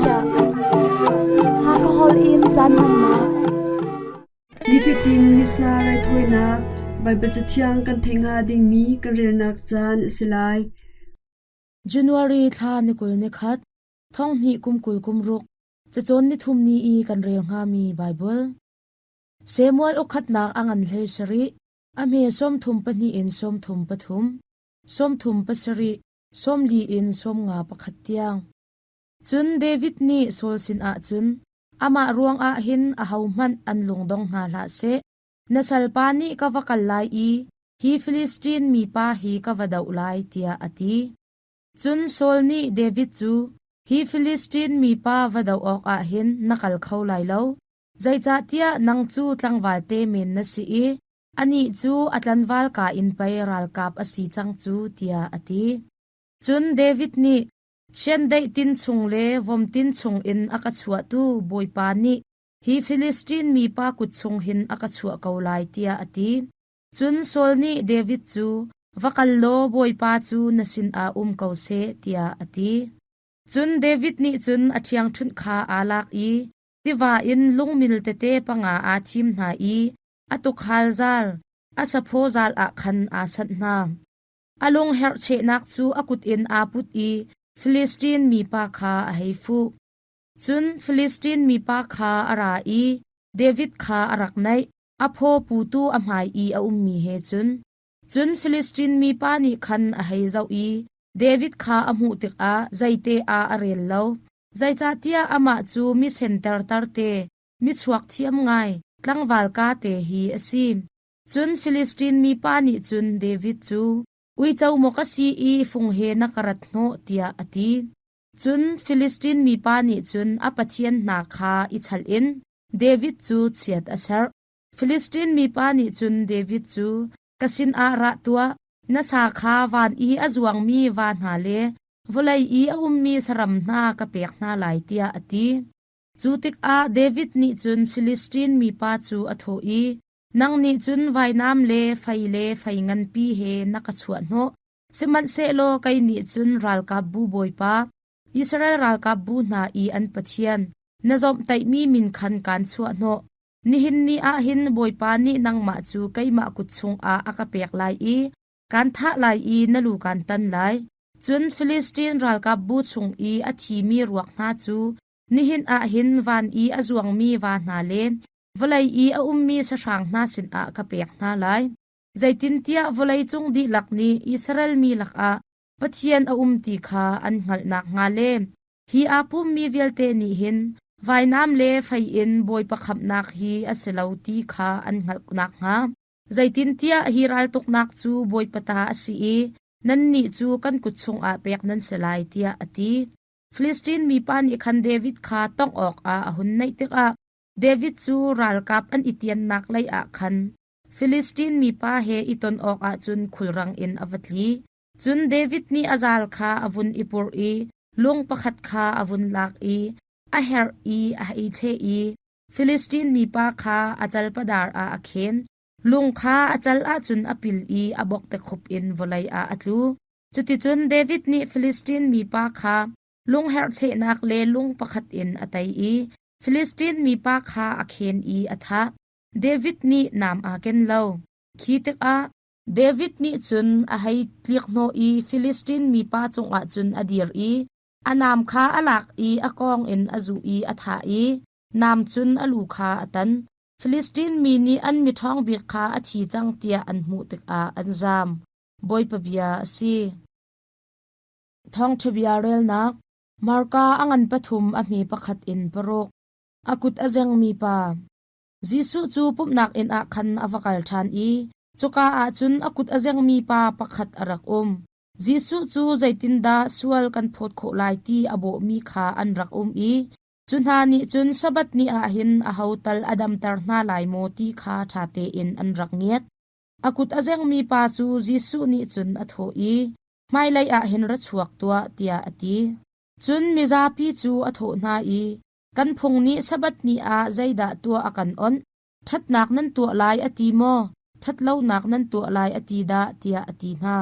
chiah. Hakha holh in caan hmannak. Nifatin Missa raithawinak Baibal Cathiang kan theih hnga dingmi kan relnak caan a si lai. January thla ni 20 ni khat, thong hnih kum 20 kum ruk, cacawn ni thum ni i kan rel hngami Baibal. Samuel ukhatnak a ngan hlei sarih, a hme 32 in 33, 37, 40 in 51 tiang. Cun David nih Saul sinah cun, Amah ruangah hin ahohmanh an lungdong hna hlah seh. Na salpa nih ka va kal lai i hi Filistin mipa hi ka va doh lai, tiah a ti. Cun Saul nih David cu, Hi Filistin mipa va doh awkah hin na kal kho lai lo, zeicahtiah nang cu tlangval te men na si i anih cu a tlanval ka in pei ralkap a si cang cu, tiah a ti. Cun David nih, Chiandeih tin chung le vom tin chungin a ka chuahtu Bawipa nih hi Filistin mipa kut chung hin a ka chuah ko lai, tiah a ti. Cun Saul nih David cu, Va kal law Bawipa cu na sinah um ko seh, tiah a ti. Cun David nih cun a ṭhiangṭhunh kha aa lak i tiva in lungmil tete panga aa thim hna i a tuukhal zal, a saphaw zal ah khan aa sanh hna. A lung herhchehnak cu a kut in aa put i Filistin mipa kha a hei fuh. Cun Filistin mipa kha a ra i David kha a rak naih, a phaw putu a hmai i a ummi he cun. Cun Filistin mipa nih khan a hei zoh i David kha a hmuh tikah zeite ah a rel lo, zeicahtiah amah cu mi sentertar te, michuak thiam ngai, tlangval ka te hi a si. Cun Filistin mipa nih cun David cu, Uico maw ka si i fung he na ka rat hnawh, tiah a ti. Cun Filistin mipa nih cun a pathian hna kha i chalh in David cu chiat a serh. Filistin mipa nih cun David cu, Ka sinah ra tuah, na sa kha van i a zuangmi va hna le vawlei i a ummi saram hna ka pek hna lai, tiah a ti. Cu tikah David nih cun Filistin mipa cu a thawh i, Nang nih cun vainam le fei le fei nganpi he na ka chuahhnawh, sihmanhsehlaw kei nih cun ralkapbu Bawipa, Israel ralkapbu hna i an Pathian, na zawmhtaihmi min khan kaan chuahhnawh. Nihin ni ah hin Bawipa nih nangmah cu keimah kut chungah a ka pek lai i kaan thah lai i na lu kaan tan lai. Cun Filistin ralkapbu chung i a thimi ruak hna cu nihin ah hin van i a zuangmi va hna le vawlei i a ummi sahrang hna sinah ka pek hna lai. Zeitintiah vawleicung dihlak nih Israel mi lakah Pathian a um ti kha an hngalh nakhnga le hi aa pummi vialte nih hin vainam le fei in Bawipa khamhnak hi a si lo ti kha an hngalh nakhnga. Zeitintiah hi raltuknak cu Bawipa ta a si i nannih cu kan kut chungah pek nan si lai, tiah a ti. Filistin mipa nih khan David kha tongh awkah a hun naih tikah David cu ralkap an i tiannak lei ah khan Filistin mipa he i ton awkah cun khulrang in a va tli. Cun David nih a zal kha a vun i purh i lung pakhat kha a vun lak i a herh i a hei cheh i Filistin mipa kha a calpadar ah a khen. Lung kha a cal ahcun a pil i a bawk tekhup in vawlei ah a tlu. Cuticun David nih Filistin mipa kha lungherhchehnak le lung pakhat in a tei i Filistin mipa kha a khen i a thah. David nih nam aa ken lo. Khi tikah David nih cun a hei tlikhnawh i Filistin mipa cungah cun a dir i a nam kha a lak i a kawng in a zuh i a thah i nam cun a lu kha a tan. Filistin mi nih an miṭhawng bik kha a thi cang tiah an hmuh tikah an zaam. Bawipa bia a si. Thawngṭha bia relnak Marka a ngan pathum a hme pakhat in paruk. A kut a zengmi pa. Jesuh cu pumhnak inn ah khan a va kal ṭhan i cuka ah cun a kut a zengmi pa pakhat a rak um. Jesuh cu zeitindah sual kan phawt khawh lai ti a bawhmi kha an rak um i cu hna nih cun Sabbath ni ah hin aho tal a damter hna lai maw ti kha ṭha tein an rak ngiat. A kut a zengmi pa cu Jesuh nih cun a thawh i, Hmailei ah hin ra chuak tuah, tiah a ti. Cun mizapi cu a thawh hna i, Kan phung nih Sabbath ni ah zeidah tuah a kan onh? Ṭhatnak nan tuah lai a ti maw? Ṭhatlonak nan tuah lai a ti dah? tiah a ti hna.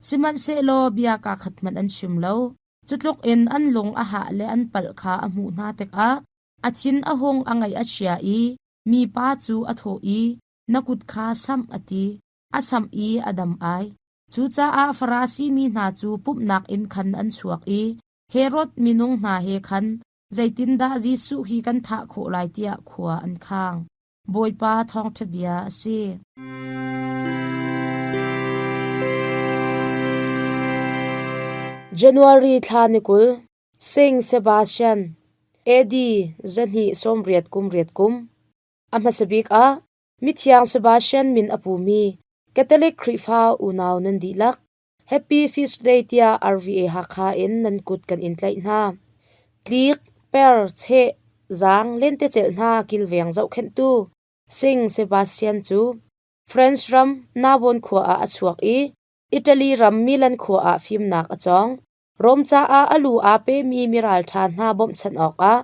Sihmanhsehlaw bia kaa khat hmanh an chim lo. Cutluk in an lung a hah le an palh kha a hmuh hna tikah a thin a hung a ngaih a chia i mipa cu a thawh i, Na kut kha samh a ti. A samh i a dam ai. Cucaah Farasi mi hna cu pumhnak inn khan an chuak i Herod minung hna he khan zeitindah Jesuh hi kan thah khawh lai tiah khua an khang. Bawipa thawngṭha bia a si. January thla ni 20, Saint Sebastian, AD 288 kum, a hmasa bik ah Mithiang Sebastian min a pumi Catholic Khrihfa unau nan dihlak Happy Feast Day tiah RVA Hakha in nan kut kan in tlaih hna. Tlik, per, cheh, zaang, lentecelh hna kilveng zohkhenhtu Sing Sebastian cu France ram Narbonne khua ah a chuak i Italy ram Milan khua ah fimnak a cawng. Rom caah a lu aa pemi miralṭha hna bawmhchanh awkah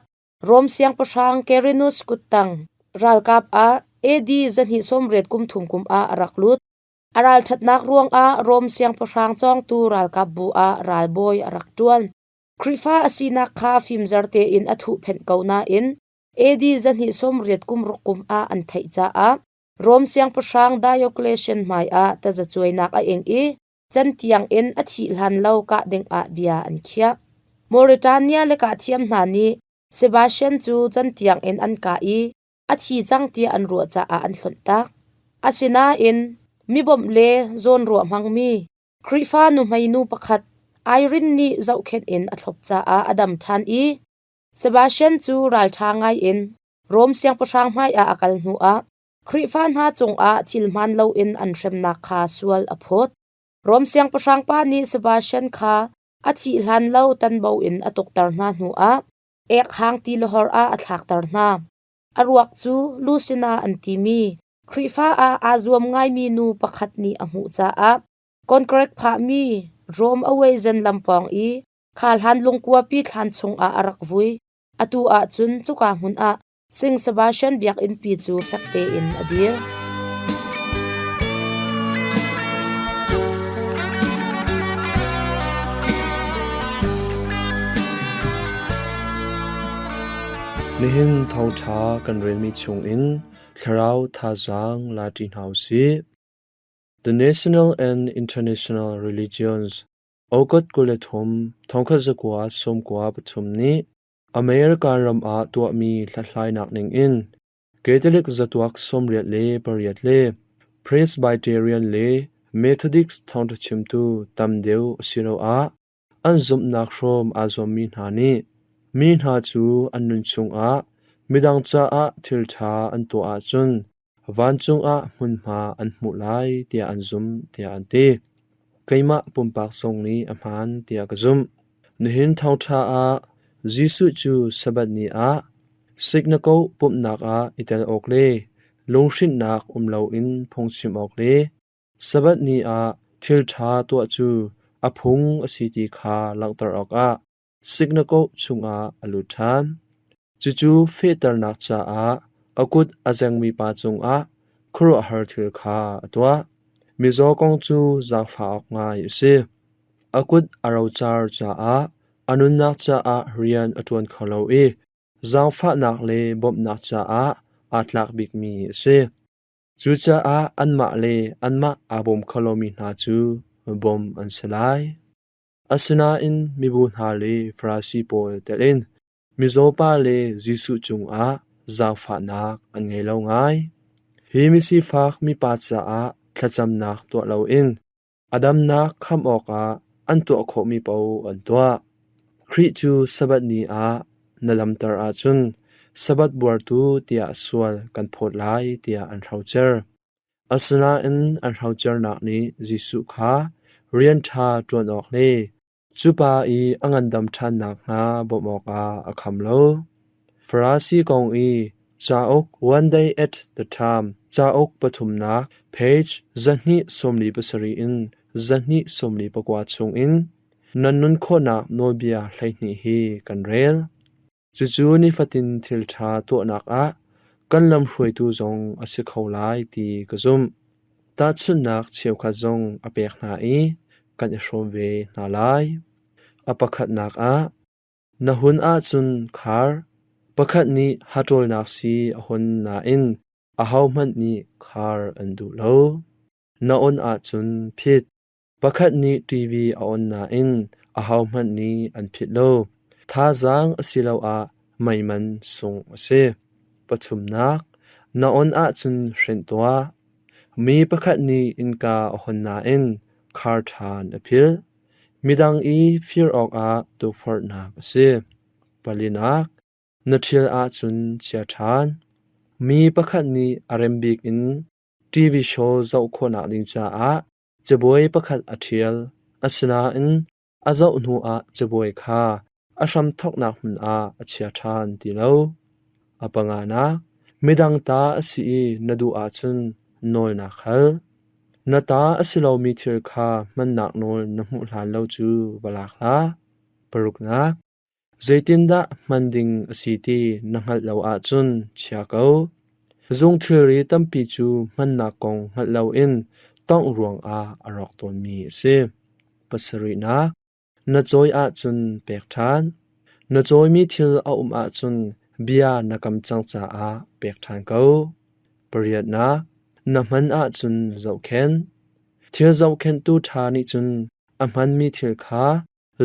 Rom siangpahrang Quirinius kuttang ralkap ah AD 283 kum ah a rak lut. A ralṭhatnak ruangah Rom siangpahrang cawngtu ralkapbu ah ralbawi a rak ṭuan. Khrihfa a sinak kha fimzer tein a thuhphenh ko nain AD 286 kum ah an theih caah Rom siangpahrang Diocletian hmaiah tazacuainak a ing i cantiang in a thih hlan lo kah dingah bia an khiah. Mauritania le kahthiam hna nih Sebastian cu cantiang in an kah i a thi cang tiah an ruah caah an hlonhtak. Asinain mi bawmh le zawnruah hmangmi Khrihfa nuhmeinu pakhat Irene nih zohkhenh in a thlop caah a dam ṭhan i Sebastian cu ralṭha ngaiin Rom siangpahrang hmaiah a kal hnuah Khrihfa hna cungah thil hmaan loin an hremnak kha sual a phawt. Rom siangpahrang pa nih Sebastian kha a thih hlan lo tanbo in a tukter hna hnuah ek hang tilahor ah a thlakter hna. A ruak cu Lucina an timi Khrihfa ah aa zuam ngaimi nu pakhat nih a hmuh caah konkrek phahmi Rom Awazen lampawng i kha hlan lungkuapi thlan chungah a rak vui. Atu ahcun cuka hmun ah Sing Sebastian biakinnpi cu fek tein a dir. Nihin thawngṭha kan relmi chungin thlarau thazaang la ṭi hna usih. The National and International Religions August 23, 1993 nih America ram ah tuahmi hlathlainak ningin Catholic zatuak 88 le Presbyterian le Methodist thawngṭha chimtu tam deuh asiloah an zumhnak hrawm aa zuammi hna nih mi hna cu an nun chungah midang caah thil ṭha an tuah ahcun vancung ah hmunhma an hmuh lai tiah an zumh tiah an ti. Keimah pumpak zong nih a hmaan tiah ka zumh. Nihin thawngṭha ah Jesuh cu Sabbath ni ah siknakaw pumhnak ah i tel awk le lunghrinhnak um loin phungchim awk le Sabbath ni ah thil ṭha tuah cu a phung a si ti kha langhter awkah siknakaw chungah a lut ṭhan. Cucu fehternak caah a kut a zengmi pa cungah khuaruahhar thil kha a tuah. Mizaw kong cu zaangfah awk ngai a si. A kut a rocar caah a nunnak caah rian a ṭuan kho lo i zaangfahnak le bawmhnak caah aa tlak bikmi a si. Cucaah anmah le anmah aa bawm kho lomi hna cu bawmh an si lai. Asinain mibu hna le Farasi pawl telh in mizaw pa le Jesuh cungah zaangfahnak an ngei lo ngai. Hi misifak mipa caah thlacamnak tuah loin a damnak khamh awkah an tuah khawhmi paoh an tuah. Khrih cu Sabbath ni ah na lamter ahcun Sabbath buartu tiah sual kan phawt lai tiah an hrocer. Asinain an hrocernak nih Jesuh kha rian ṭha ṭuan awk le cu pa i a ngandam ṭhan nakhnga bawmh awkah a kham lo. Farasi kong i cauk One Day at the Time cauk pathumnak page 247 in 249 chungin nan nun khawhnak nawlbia 12 hi kan rel. Cucu nifatin thil ṭha tuahnak ah kan lamhruaitu zong a si kho lai ti ka zumh. Tahchunhnak cheukhat zong a pek hna i kan i hrawm ve hna lai. A pakhatnak ah, na hun ahcun khar. Pakhat nih haṭawlnak sii a hun nain ahohmanh nih khar an duh lo. Na on ahcun phit. Pakhat nih TV a on nain ahohmanh nih an phit lo. Thazaang asiloah meiman sungh a si. Pathumnak, na on ahcun hrenh tuah. Mi pakhat nih innka a hon nain khar ṭhan a philh. Midang i fir awkah tukforhnak a si. Palinak, na ṭhial ahcun chia ṭhan. Mi pakhat nih a rem bik in TV show zoh khawhnak ding caah cabuai pakhat a ṭhial. Asinain a zoh hnuah cabuai kha a hramthawknak hmun ah a chia ṭhan ti lo. A panganak, midang ta a si i na duh ahcun nawlnak hal. Na ta a si lomi thil kha hmannak nawl na hmuh hlan lo cu va lak hlah. Paruknak, zeitindah hman ding a si ti na hngalh lo ahcun chia ko. Zung thilri tampi cu hmannak kong hngalh loin tawngh ruangah a rawk tawnmi a si. Pasarihnak, na cawi ahcun pek ṭhan. Na cawimi thil a um ahcun bia na kam cang caah pek ṭhan ko. Pariatnak, na hman ahcun zohkhenh. Thil zohkhenhtu ṭha nih cun a hmanmi thil kha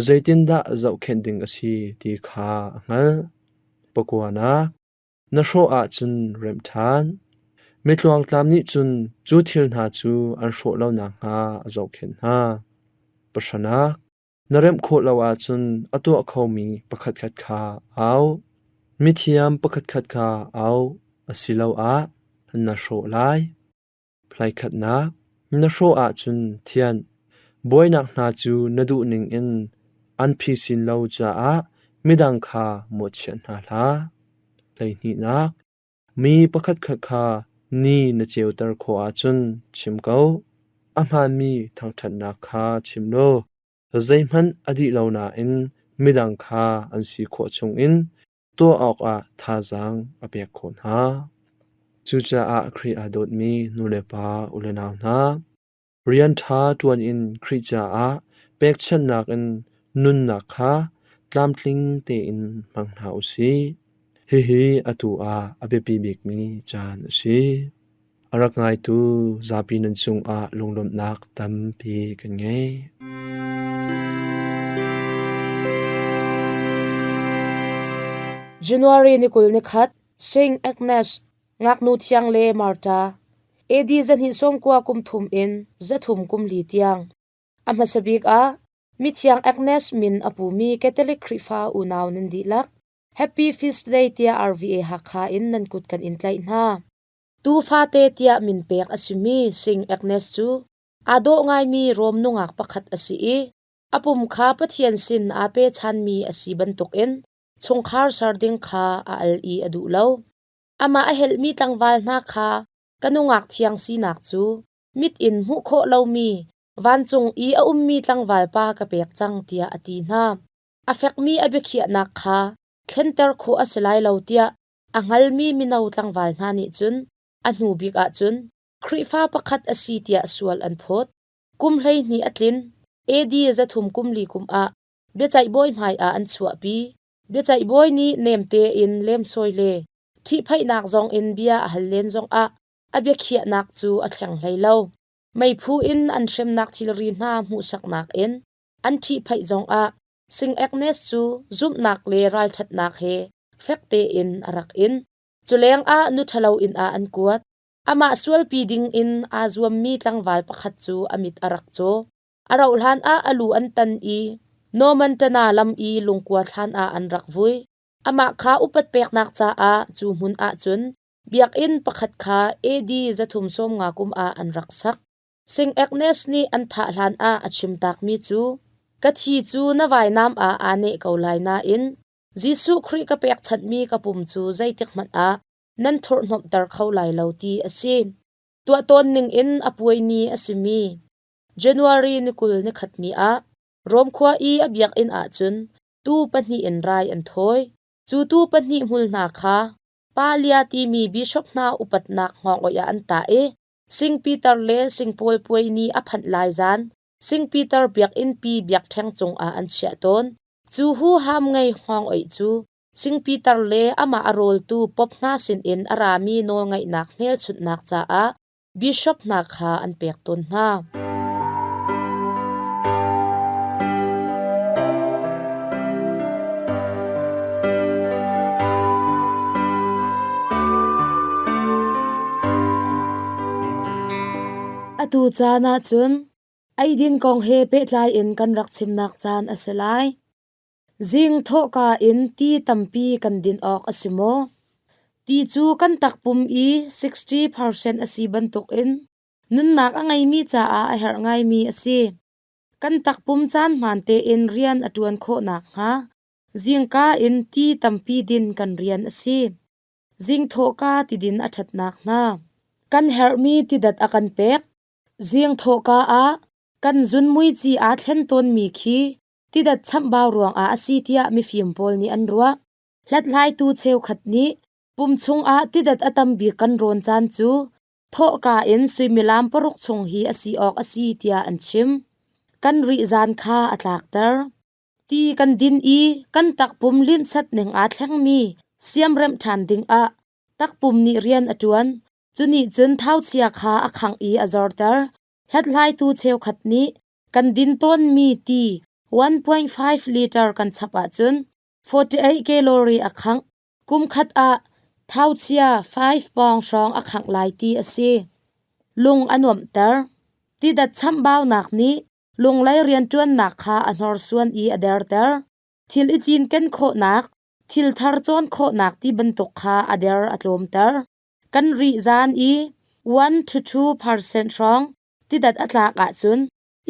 zeitindah zohkhenh ding a si ti kha a hngalh. Pakuanak, na hrawh ahcun remh ṭhan. Mitluangtlam nih cun cu thil hna cu an hrawh lo nakhnga a zohkhenh hna. Pahranak, na remh khawh lo ahcun a tuah khomi pakhatkhat kha au. Mithiam pakhatkhat kha au asiloah na hrawh lai. Hlaikhatnak, na hrawh ahcun thianh. Buainak hna cu na duh ningin an phisin lo caah midang kha mawhchiat hna hlah. Hleihnihnak, mi pakhatkhat kha ni na ceuter khawh ahcun chim ko. A hmaanmi thangṭhatnak kha chim law zeihmanh a dih lo nain midang kha an si khawh chungin tuah awkah thazaang a pek khawh hna. Cucaah Khrih aa dawtmi nulepa ulenau hna, rian ṭha ṭuan in Khrih caah pekchanhnak in nunnak kha tlamtling tein hmang hna u sih. Hihi atu ah a biapi bikmi caan a si. A rak ngaitu zapi nan cungah lunglawmhnak tampi kan ngei. January ni 20 ni khat Saint Agnes ngaknu thiang le Marta AD 290 kum thum in 300 kum li tiang. A hmasa bik ah mithiang Agnes min a pumi Catholic Khrihfa unau nan dihlak Happy Feast Day tiah RVA Hakha in nan kut kan in tlaih hna. Tuufate tiah min pek a simi Sing Agnes cu aa dawh ngaimi Rom nungak pakhat a si i a pum kha Pathian sin aa pechanmi a si bantukin chungkhar ser ding kha a al i a duh lo. Amah a helhmi tlangval hna kha ka nungak thiang sinak cu mit in hmuh khawh lomi vancung i a ummi tlangval pa ka pek cang tiah a ti hna. A fekmi a biakhiahnak kha thlenter khawh a si lai lo tiah A hngalmi mino tlangval hna nih cun a hnu bik ahcun Khrihfa pakhat a si tiah sual an phawt. Kum 12 a tlin. AD 340 kum ah biaceih bawi hmaiah an chuahpi. Biaceih bawi nih nem tein lemsawi le ṭhihphaihnak zongin bia a hal len zongah a biakhiahnak cu a thleng hlei lo. Meiphu in an hremnak thilri hna hmuhsaknak in an ṭhihphaih zongah Sing Agnes cu zumhnak le ralṭhatnak he fek tein a rak in. Cu lengah nu ṭhalo inn ah an kuat. Amah sualpi dingin aa zuammi tlangval pakhat cu a mit a rak caw. A rauhhlan ah a lu an tan i Normantana lam i lungkua thlan ah an rak vui. Amah kha upat peknak caah cu hmun ah cun biakinn pakhat kha AD 350 kum ah an rak sak. Sing Agnes nih an thah hlanah a chimtakmi cu, Ka thi cu na vainam ah aa neh ko lai nain Jesuh Khrih ka pekchanhmi ka pum cu zeitikhmanh ah nan thurhhnawmhter kho lai lo ti a si. Tuah tawn ningin a puai ni a simi January ni 20 ni khat ni ah Rom khua i a biakinn ah cun tuu pahnih in rai an thawi. Cu tuu pahnih hmul hna kha Palia timi bishop hna upatnak hngawng oih ah an tah i Sing Peter le Sing Paul puai ni a phanh lai zan. Sing Peter biakinnpi biakṭheng cungah an chiah tawn. Cu huham ngei hngawng-oih cu Sing Peter le amah a rawltu Pope hna sinin a rami nawlngaihnak hmelchunhnak caah bishop hna kha an pek tawn hna. Atu caan ahcun eidin kong he pehtlai in kan rak chimnak caan a si lai. Zing thawhka in ti tampi kan din awk a si maw? Ti cu kan takpum i 60% a si bantukin nunnak a ngeimi caah a herh ngaimi a si. Kan takpum caan hmaan tein rian a ṭuan khawh nakhnga zingka in ti tampi din kan rian a si. Zing thawhka tidin a ṭhatnak hna. Kan herhmi tidat a kan pek. Zing thawhka ah kan zun muici aa thlen tawnmi khi tidat chamhbau ruangah a si tiah mifim pawl nih an ruah. Hlathlaitu cheukhat nih pum chungah tidat a tam bik kan rawn caan cu thawhka in suimilam paruk chung hi a si awk a si tiah an chim. Kan rihzan kha a tlakter. Ti kan din i kan takpum linhsat ning aa thlengmi siamremh ṭhan dingah takpum nih rian a ṭuan. Cu nih cun thauchia kha a khangh i a zorter. Hlathlaitu cheukhat nih kan din tawnmi ti 1.5 liter kan chap ahcun 48 calorie a khangh. Kum khat ah thauchia 5 pawng hrawng a khangh lai ti a si. Lung a nuamhter. Tidat chamhbaunak nih lunglei rianṭuannak kha a hnorsuan i a derter. Thil i cinken khawhnak, thil thar cawn khawhnak ti bantuk kha a der a tlawmter. Kan rih zan i 1 to 2% hrawng tidat a tlak ahcun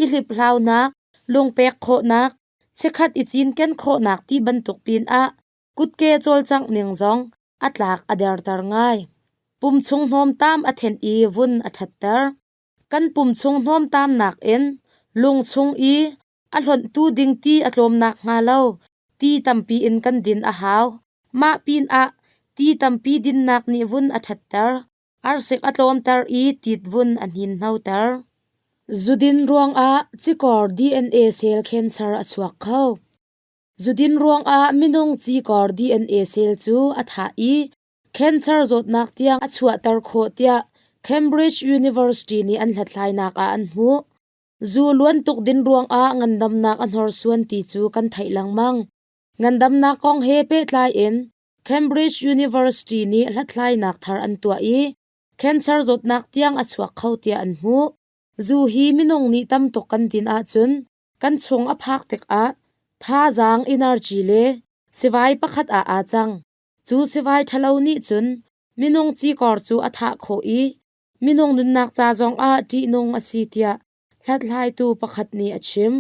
i hliphlaunak, lungpek khawhnak, chikkhat i cinken khawhnak ti bantuk pinah kutke cawlcangh ning zong a tlak a derter ngai. Pum chung hnawmtam a thenh i vun a ṭhatter. Kan pum chung hnawmtamnak in lung chung i a hlonhtu ding ti a tlawm nakhnga lo ti tampi in kan din a hau. Mah pinah ti tampi dinnak nih vun a ṭhatter, arsik a tlawmter i tit vun a hninhnoter. Zudin ruangah cikor DNA cell cancer a chuak kho. Zudin ruangah minung cikor DNA cell cu a thah i Cancer zawtnak tiang a chuahter khawh tiah Cambridge University nih an hlathlainak ah an hmuh. Zu luan tuk din ruangah ngandamnak a hnorsuan ti cu kan theih lengmang. Ngandamnak kong he pehtlai in Cambridge University nih hlathlainak thar an tuah i cancer zawtnak tiang a chuak kho tiah an hmuh. Zu hi minung nih tam tuk kan din ahcun kan chung a phak tikah thazaang energy le sivai pakhat ah aa cang. Cu sivai ṭhalo nih cun minung cikor cu a thah khawh i minung nunnak ca zongah ṭihnung a si tiah hlathlaitu pakhat nih a chim.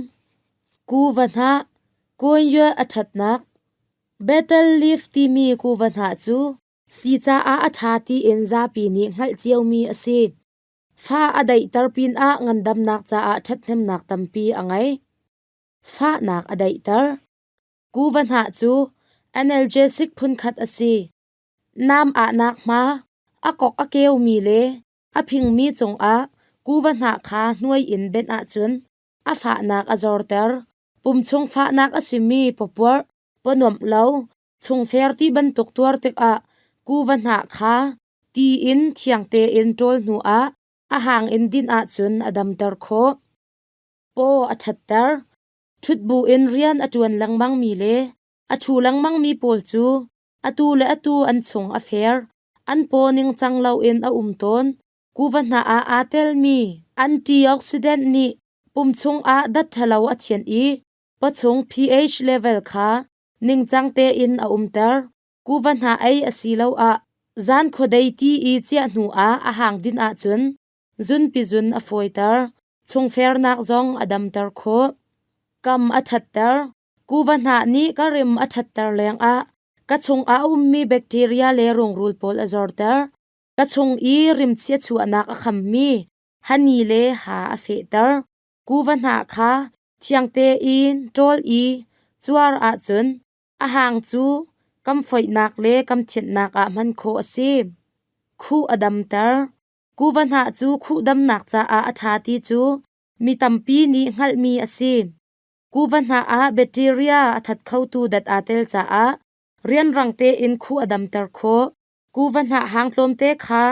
Kuva hnah, kuanyue a ṭhatnak. Betel leaf timi kuva hnah cu sii caah a ṭha tiin zapi nih hngalh ciomi a si. Fa a daihter pinah ngandamnak caah ṭhathnemnak tampi a ngei. Fahnak a daihter. Kuva hnah cu analgesic phunkhat a si. Nam ahnak hma, a kok a keumi le a phingmi cungah kuva hnah kha hnuai in benh ahcun a fahnak a zorter. Pum chung fahnak a simi pawpuarh, pawnuamh lo, chungfer ti bantuk tuar tikah kuva hnah kha ti in thiang tein ṭawl hnuah a hang in din ahcun a damter khawh. Paw a ṭhatter. Ṭhut buin rian a ṭuan lengmangmi le a ṭhu lengmangmi pawl cu atu le atu an chung a fer. An paw ningcang loin a um tawn. Kuva hna ah aa telmi antioxidant nih pum chungah dat ṭhalo a thianh i pawchung pH level kha ningcang tein a umter. Kuva hna ei asiloah zan khuadei ti i ciah hnuah a hang din ahcun zunpizun a fawiter. Chungfernak zong a damter khawh. Kam a ṭhatter. Kuva hnah nih ka rim a ṭhatter lengah ka chungah a ummi bacteria le rungrul pawl a zorter. Ka chung i rimchia chuahnak a khammi hani le ha a fehter. Kuva hnah kha thiang tein ṭawl i cuar ahcun a hang cu kam foihnak le kam thianhnak ah hman khawh a si. Khuh a damter. Kuva hnah cu khuh damnak caah a ṭha ti cu Mi tampi nih hngalhmi a si. Kuva hnah ah bacteria a that khotu dat aa tel caah rianrang tein khuh a damter khawh. Kuva hnah hang tlawmte kha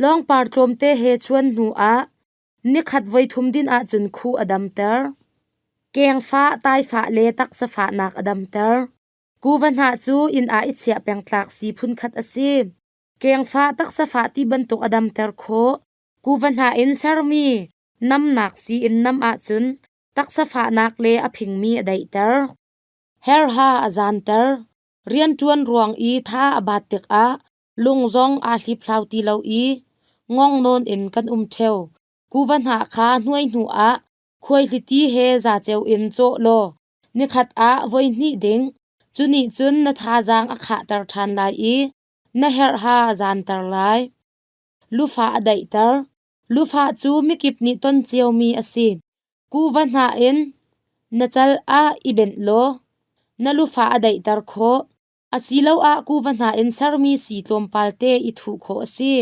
lawngpar tlawmte he chuan hnu ah nikhat voithum din ahcun khuh a damter. Kengfah, taifah le taksa fahnak a damter. Kuva hnah cu inn ah i chiah peng tlak sii phunkhat a si. Kengfah, taksa fah ti bantuk a damter khawh. Kuva hnah in sermi namnak sii in nam ahcun taksa fahnak le a phingmi a daihter. Herha a zanter. Rianṭuan ruang i tha a bat tikah lung zong aa hliphlau ti lo i ngong nawn in kan um ṭheo. Kuva hnah kha hnuai hnu ah khuaihliti he zaceo in cawh law nikhat ah voihnih ding. Cu nih cun na thazaang a khahter ṭhan lai i na herha a zanter lai. Lufah a daihter. Lufah cu mikip nih ton ciomi a si. Kuva hnah in na cal ah i benh law na lufah a daihter khawh. Asiloah kuva hnah in sermi sii tlawmpal te i thuh khawh a si.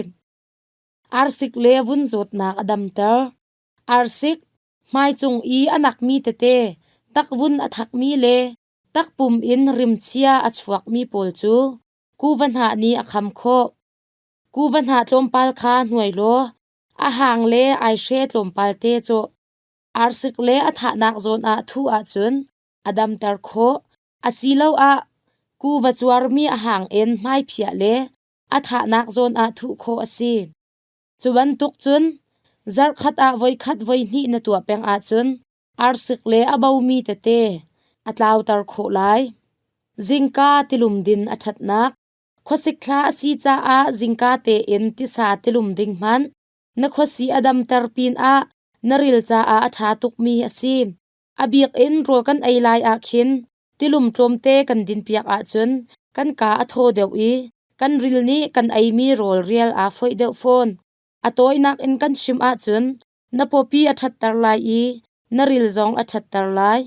Arsik le vun zawtnak a damter. Arsik, hmaicung i a nakmi tete, takvun a thakmi le takpum in rimchia a chuakmi pawl cu kuva hnah nih a kham khawh. Kuva hnah tlawmpal kha hnuai law a hang le aihre tlawmpal te cawh. Arsik le a thahnak zawn ah thuh ahcun a damter khawh. Asiloah kuva cuarmi a hang in hmaiphiah le a thahnak zawn ah thuh khawh a si. Cu bantuk cun zarhkhat ah voikhat voihnih na tuah peng ahcun arsik le a bomi tete a tlauter khawh lai. Zingka tilum din a ṭhatnak. Khuasik thla a si caah zingka tein tisa tilum ding hmanh na khuasi a damter pinah na ril caah a ṭha tukmi a si. A bik in rawl kan ei lai ah khin tilum tlawmte kan dinpiak ahcun kan kaa a thaw deuh i kan ril nih kan eimi rawl rial aa foih deuh fawn. A tawinak in kan chim ahcun na pawpi a ṭhatter lai i na ril zong a ṭhatter lai.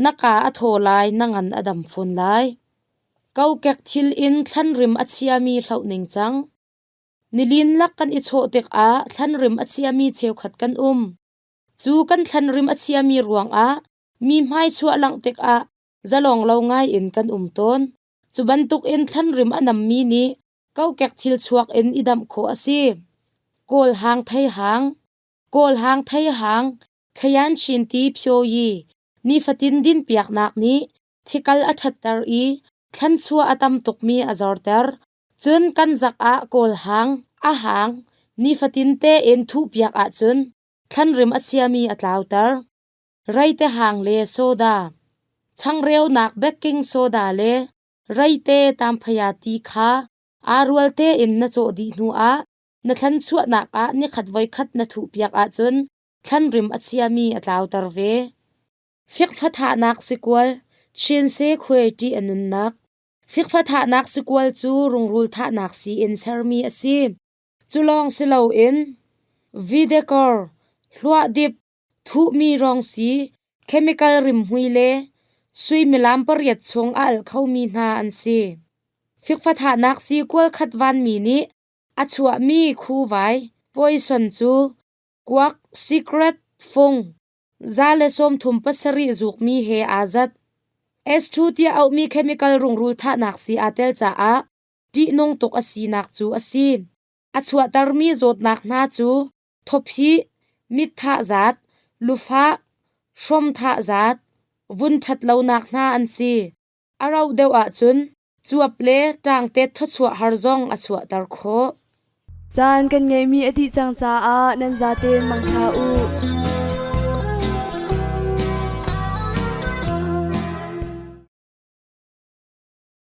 Na kaa a thaw lai, na ngan a dam fawn lai. Kokek thil in thlanrim a chiami hloh ningcang. Nilin lak kan i chawh tikah thlanrim a chiami cheukhat kan um. Cu kan thlanrim a chiami ruangah mi hmai chuah langh tikah zalong lo ngai in kan um tawn. Cu bantukin thlanrim a nammi nih kokek thil chuak in i damh khawh a si. Kawl hang thei hang, Kawl hang thei hang, Khayan Chin ti Phyo Yi nifatin dinpiaknak nih thikal a ṭhatter i thlanchuah a tam tukmi a zorter. Cun kan zak ah kawl hang, a hang, nifatin tein thuhpiak ahcun thlanrim a chiami a tlauter. Reite hang le soda, changreunak baking soda le reite tamphaya ti kha aa rual tein na cawh dih hnuah na thlanchuahnak ah nikhat voikhat na thuhpiak ahcun thlanrim a chiami a tlauter ve. Fikfa thahnak sikual, Chinse khuai ṭih a nunnak. Fikfa thahnak sikual cu rungrul thahnak sii in sermi a si. Cu lawng si loin videkor, hluahdip, thuhmi rong sii, chemical rimhmui le suimilam pariat chung a alh khomi hna an si. Fikfa thahnak sii kual khat vanmi nih a chuahmi khuvai poison cu kuak, cigarette, fung, 137 zukmi he aa zat. S2 tiah auhmi chemical rungrul thahnak sii aa tel caah ṭihnung tuk a sinak cu a si. A chuahtermi zawtnak hna cu thawphih, mit thahzat, lufah, hrom thahzat, vun ṭhatlonak hna an si. A rauh deuh ahcun cuap le ṭangtet thawchuah har zong a chuahter khawh. Caan kan ngeihmi a dih cang caah nan zaten mangṭha u.